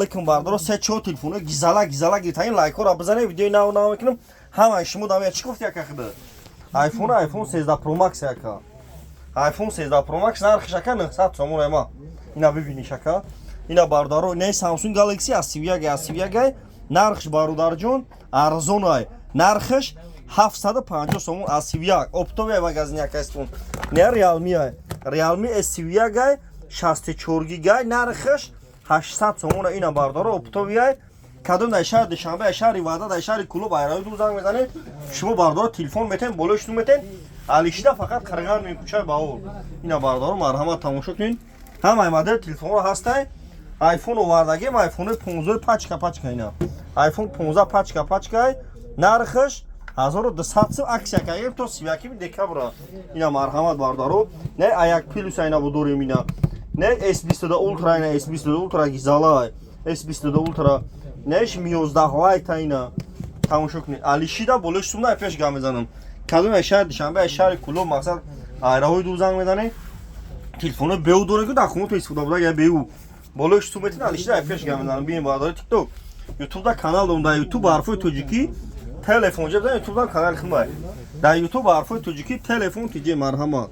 Алейкум, бардоро. Се чор телефоно гизала гизала гиртаин, лайкҳоро бизанед. Видеои нав нав мекунам. Ҳамаи шумо дам чӣ гуфти, яка хида айфон, Айфон 13 Pro Max, яка Айфон 13 Pro Max, нархиш, ака, 900 сомон. Ема ина бибиниш, ака, ина, бародаро. Не, Samsung Galaxy A31, A31, нархш, бародарҷон, арзонай, нархш 750 сомон. A31 оптовый магазин якастон. Не, Realme, Realme S31, 64 гигай, нархш 800 сомон. Ина, бародаро, оптовый. Кадом дар шаҳри Душанбе, шаҳри Ваҳдат, дар шаҳри Кулоб, айрави ду занг мезанед, шумо, бародаро, телефон метен, болои шумо метен. Алишида фақат қирған мекӯчаи баҳор. Ина, бародаро, марҳамат, тамошо кунед, ҳамаи модели телефонҳо ҳастай. Айфон овардагем, Айфони 15, пачка пачка. Ина Айфон 15, пачка пачка, нархаш 1200 сум, акция кардем то 31 декабра. Ина, марҳамат, бародаро. Не, аяк плюс ина будорем, ина не, S22 Ultra, ина S22 Ultra гизала, S22 Ultra, неш Mi 11 Lite. Ина тамошо кунед, алишида болои сумна пеш гап мезанам. Кадом ай шаҳри Душанбе, ай шаҳри Кулоб, мақсад, айраҳои ду занг мезанед, телефоно беу доре, ки дар хонато истифода буда, я беу болои сум метин, алишида ай пеш гап мезанам. Бием, бародари, Тикток, Ютубда канал дорам. Дар Ютуб ҳарфои тоҷикӣ телефон ҷеб, дар Ютубда канали химай, дар Ютуб ҳарфои тоҷикӣ телефон тиҷе. Марҳамат.